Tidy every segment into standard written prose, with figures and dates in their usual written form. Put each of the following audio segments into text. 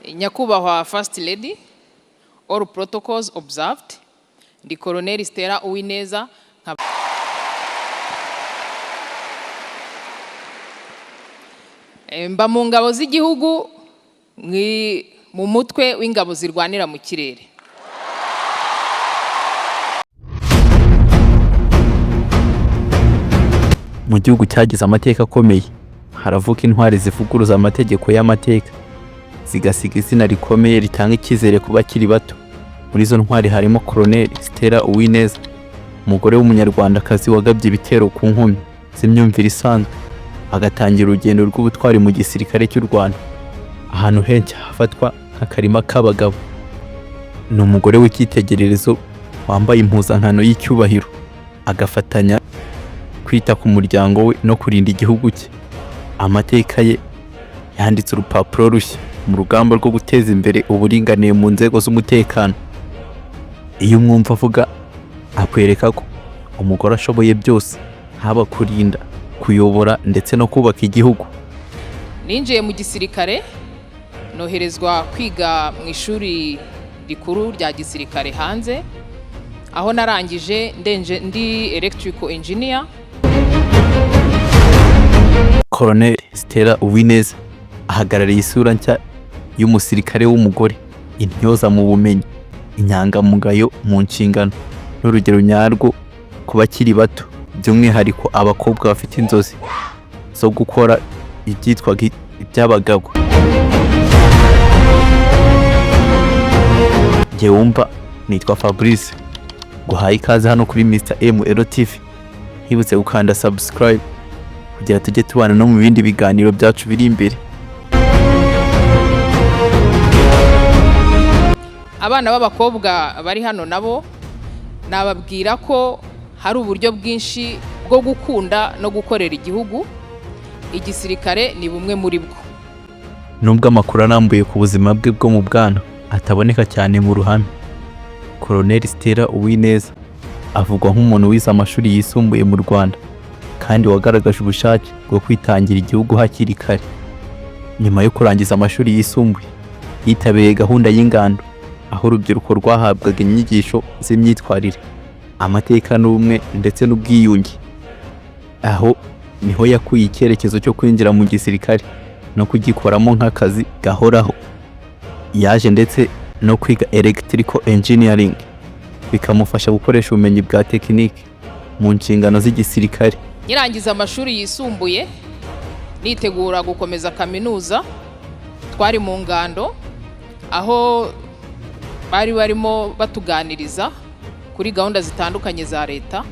Nyakubahwa First Lady, all protocols observed. Ndi Colonel Stella Uwineza, mba mu ngabo z'igihugu, mu mutwe w'ingabo zirwanira mu kirere. Mu gihugu cyagize amateka akomeye haravuka intwari zivuguruza amategeko y'amateka, zigasiga izina rikomeye ritanga icyizere ku bakiri bato. Muri izo ntwari harimo Colonel Stella Uwineza, umugore w'umunyarwandakazi wagabye ibitero ku nkomyi z'imyumvire isanzwe, agatangira urugendo rw'ubutwari mu gisirikare cy'u Rwanda, ahantu henshi hafatwa nk'akarima k'abagabo. Ni umugore w'icyitegererezo wambaye impuzankano y'icyubahiro, agafatanya kwita ku muryango we no kurinda igihugu cye. Amateka ye yanditse urupapuro rushya mu rugamba rwo guteza imbere uburinganire mu nzego z'umutekano. Iyo umwumva avuga, akwereka ko umugore ashoboye byose, haba kurinda, kuyobora ndetse no kubaka igihugu. Ninjiye mu gisirikare, noherezwa kwiga mu ishuri rikuru rya gisirikare hanze, aho narangije ndenje ndi electrical engineer. Colonel Stella Uwineza ahagarariye isura nshya y'umusirikare w'umugore, intyoza mu bumenyi, inyangamugayo mu nshingano n'urugero nyarwo ku bakiri bato, by'umwihariko abakobwa bafite inzozi zo gukora ibyitwaga iby'abagabo. Njye wumva nitwa Fabrice, guhaye ikaze hano kuri Mr ML TV. Ntibutse gukanda subscribe kugira tujye tubana no mu bindi biganiro byacu biri imbere. Abana b'abakobwa bari hano nabo nababwira ko hari uburyo bwinshi bwo gukunda no gukorera igihugu. Igisirikare ni bumwe muri bwo. Nubwo amakuru arambuye ku buzima bwe bwo mu bwana ataboneka cyane mu ruhame, Colonel Stella Uwineza avugwa nk'umuntu wize amashuri yisumbuye mu Rwanda kandi wagaragaje ubushake bwo kwitangira igihugu hakiri kare. Nyuma yo kurangiza amashuri yisumbuye, yitabiriye gahunda y'ingando, aho urubyiruko rwahabwaga inyigisho z'imyitwarire, amateka n'ubumwe ndetse n'ubwiyunge. Aho niho yakuye icyerekezo cyo kwinjira mu gisirikare no kugikoramo nk'akazi gahoraho. Yaje ndetse no kwiga electrical engineering, bikamufasha gukoresha ubumenyi bwa tekinike mu nshingano z'igisirikare. Nkirangiza amashuri yisumbuye, nitegura gukomeza kaminuza, twari mu ngando aho bari barimo batuganiriza kuri gahunda zitandukanye za leta.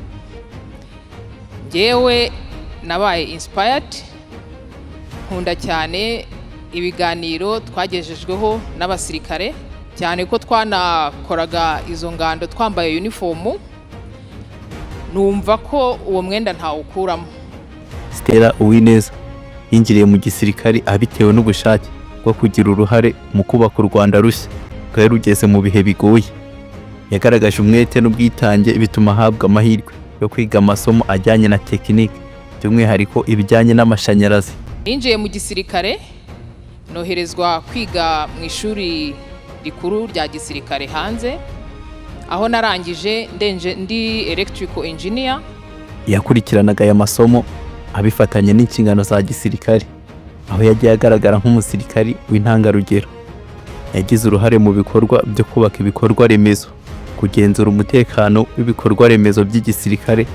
Njyewe nabaye inspired, nkunda cyane ibiganiro twagejejweho n'abasirikare, cyane ko twanakoraga izo ngando twambaye uniform, numva ko uwo mwenda ntawukuramo. Stella Uwineza yinjiriye mu gisirikare abitewe n'ubushake bwo kugira uruhare mu kubaka u Rwanda rushya rwari rugeze mu bihe bigoye. Yagaragaje umwete n'ubwitange bituma ahabwa amahirwe yo kwiga amasomo ajyanye na tekinike, by'umwihariko ibijyanye n'amashanyarazi. Ninjiye mu gisirikare, noherezwa kwiga mu ishuri rikuru rya gisirikare hanze, aho narangije ndenje ndi electrical engineer. Yakurikiranaga aya masomo abifatanya n'inshingano za gisirikare, aho yagiye agaragara nk'umusirikari w'intangarugero. Yagize uruhare mu bikorwa byo kubaka ibikorwa remezo, kugenzura umutekano w'ibikorwa remezo by'igisirikare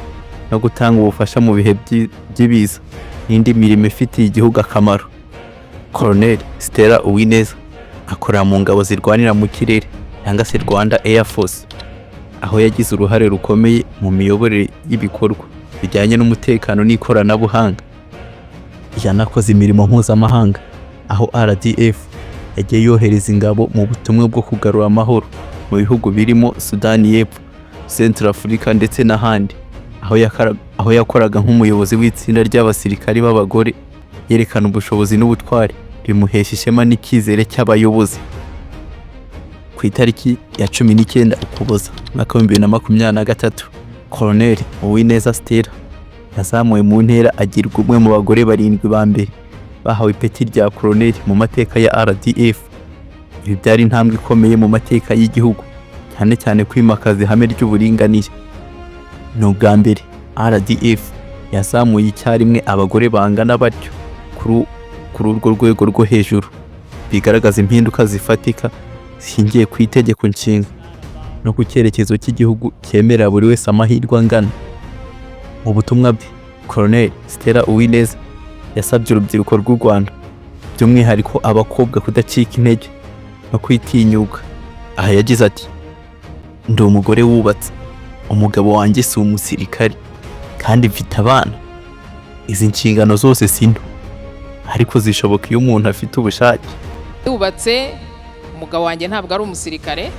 no gutanga ubufasha mu bihe by'ibiza n'indi mirimo ifitiye igihugu akamaro. Colonel Stella Uwineza akorera mu ngabo zirwanira mu kirere cyangwa se Rwanda Air Force, aho yagize uruhare rukomeye mu miyoborere y'ibikorwa bijyanye n'umutekano n'ikoranabuhanga. Yanakoze imirimo mpuzamahanga, aho RDF yagiye yohereza ingabo mu butumwa bwo kugarura amahoro mu bihugu birimo Sudani y'Epfo, Central Africa ndetse n'ahandi, aho yakoraga nk'umuyobozi w'itsinda ry'abasirikari b'abagore, yerekana ubushobozi n'ubutwari bimuhesha ishema n'icyizere cy'abayobozi. Ku itariki ya 19 Ukuboza umwaka wa 2023, Colonel Uwineza Stella yazamuwe mu ntera, agirwa umwe mu bagore barindwi ba mbere bahawe ipeti rya Colonel mu mateka ya RDF. Ibi byari intambwe ikomeye mu mateka y'igihugu, cyane cyane kwimakaza ihame ry'uburinganire. Ni ubwa mbere RDF yazamuye icyarimwe abagore bangana batyo kuri urwo rwego rwo hejuru, bigaragaza impinduka zifatika zishingiye ku itegeko nshinga no ku cyerekezo cy'igihugu cyemerera buri wese amahirwe angana. Mu butumwa bwe, Colonel Stella Uwineza yasabye urubyiruko rw'u Rwanda, by'umwihariko abakobwa, kudacika intege no kwitinyuka. Aha yagize ati: "Ndi umugore wubatse, umugabo wanjye si umusirikare, kandi mfite abana. Izi nshingano zose si nto, ariko zishoboka iyo umuntu afite ubushake." Yubatse, umugabo wanjye ntabwo ari umusirikare,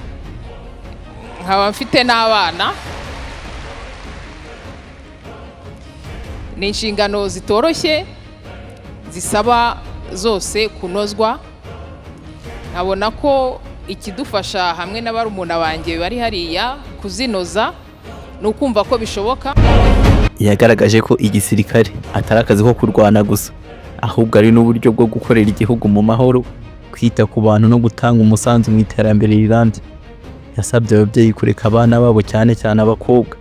nkaba mfite n'abana. Ni inshingano zitoroshye, zisaba zose kunozwa. Nkabona ko ikidufasha hamwe na barumuna banjye bari hariya kuzinoza ni ukumva ko bishoboka. Yagaragaje ko igisirikare atari akazi ko kurwana gusa, ahubwo ari n'uburyo bwo gukorera igihugu mu mahoro, kwita ku bantu no gutanga umusanzu mu iterambere rirambye. Yasabye ababyeyi kureka abana babo, cyane cyane abakobwa,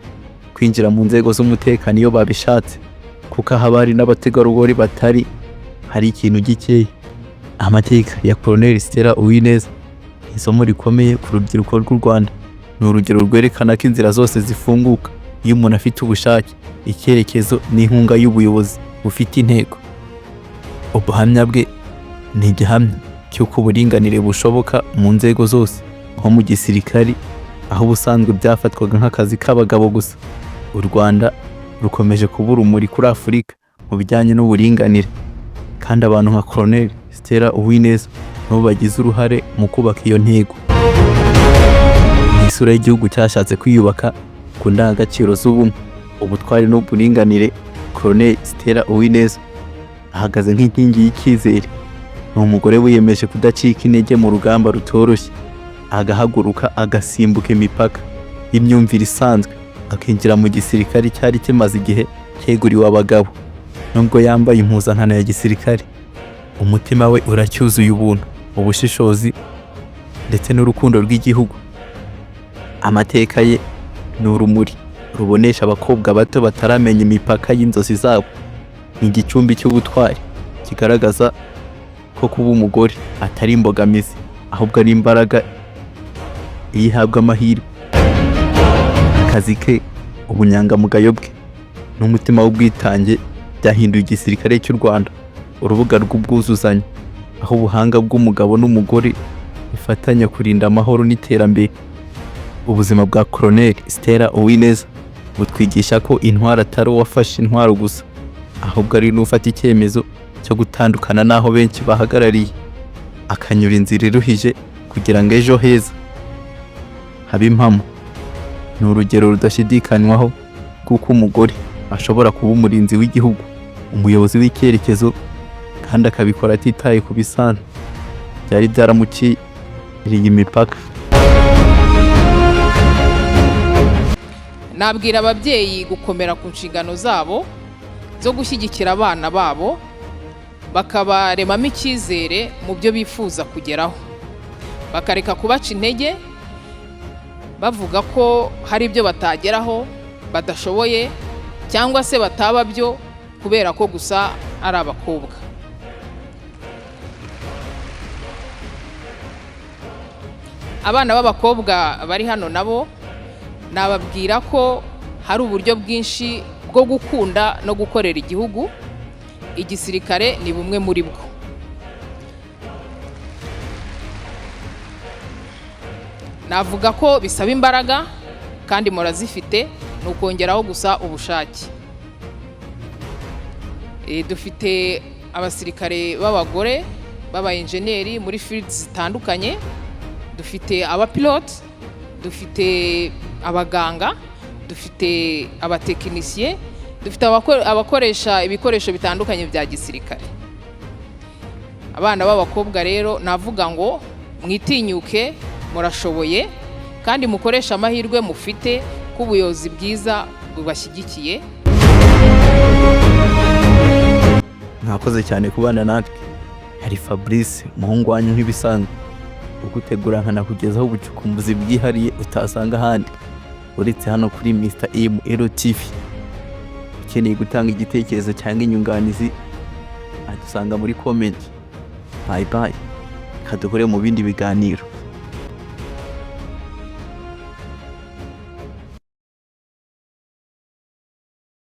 kwinjira mu nzego z'umutekano iyo babishatse, kuko aho abari n'abategarugori batari hari ikintu gikeya. Amateka ya Colonel Stella Uwineza ni isomo rikomeye ku rubyiruko rw'u Rwanda. Ni urugero rwerekana ko inzira zose zifunguka iyo umuntu afite ubushake, icyerekezo n'inkunga y'ubuyobozi bufite intego. Ubuhamya bwe ni igihamya cy'uko uburinganire bushoboka mu nzego zose, nko mu gisirikari, aho ubusanzwe byafatwaga nk'akazi k'abagabo gusa. U Rwanda rukomeje kuba urumuri kuri Afurika mu bijyanye n'uburinganire, kandi abantu nka Colonel Stella Uwineza nabo bagize uruhare mu kubaka iyo ntego. Ni isura y'igihugu cyashatse kwiyubaka ku ndangagaciro z'ubumwe, ubutwari n'uburinganire. Colonel Stella Uwineza ahagaze nk'inkingi y'icyizere. Ni umugore wiyemeje kudacika intege mu rugamba rutoroshye, agahaguruka, agasimbuka imipaka y'imyumvire isanzwe, akinjira mu gisirikare cyari kimaze igihe cyeguriwe abagabo. Nubwo yambaye impuzankano ya gisirikare, umutima we uracyuzuye ubuntu, ubushishozi ndetse n'urukundo rw'igihugu. Amateka ye ni urumuri rubonesha abakobwa bato bataramenya imipaka y'inzozi zabo. Ni igicumbi cy'ubutwari kigaragaza ko kuba umugore atari imbogamizi, ahubwo ari imbaraga iyo ihabwa amahirwe. Akazi ke, ubunyangamugayo bwe n'umutima w'ubwitange byahinduye igisirikare cy'u Rwanda urubuga rw'ubwuzuzanye, aho ubuhanga bw'umugabo n'umugore bifatanya kurinda amahoro n'iterambere. Ubuzima bwa Colonel Stella Uwineza butwigisha ko intwari atari uwafashe intwaro gusa, ahubwo ari n'ufata icyemezo cyo gutandukana n'aho benshi bahagarariye, akanyura inzira iruhije kugira ngo ejo heza habe impamo. Ni urugero rudashidikanywaho kuko umugore ashobora kuba umurinzi w'igihugu, umuyobozi w'icyerekezo, kandi akabikora atitaye ku bisanzwe byari byaramuciriye imipaka. Nabwira ababyeyi gukomera ku nshingano zabo zo gushyigikira abana babo, bakabaremamo icyizere mu byo bifuza kugeraho, bakareka kubaca intege bavuga ko hari ibyo batageraho, badashoboye, cyangwa se bataba byo kubera ko gusa ari abakobwa. Abana b'abakobwa bari hano nabo nababwira ko hari uburyo bwinshi bwo gukunda no gukorera igihugu. Igisirikare ni bumwe muri bwo. Navuga ko bisaba imbaraga kandi murazifite, ni ukongeraho gusa ubushake. Dufite abasirikare b'abagore b'aba enjeniyeri muri fields zitandukanye, dufite abapilote, dufite abaganga, dufite abatekinisiye, dufite abakoresha ibikoresho bitandukanye bya gisirikare. Abana b'abakobwa rero navuga ngo mwitinyuke, murashoboye, kandi mukoreshe amahirwe mufite ko ubuyobozi bwiza bubashyigikiye. Mwakoze cyane kubana natwe. Hari Fabrice, umuhungu wanyu nk'ibisanzwe. Ugutegura nkanakugezaho ubucukumbuzi bwihariye utasanga ahandi uretse hano kuri Mr M Ero TV. Ukeneye gutanga igitekerezo cyangwa inyunganizi, adusanga muri comment. Bye bye, kaduhure mu bindi biganiro.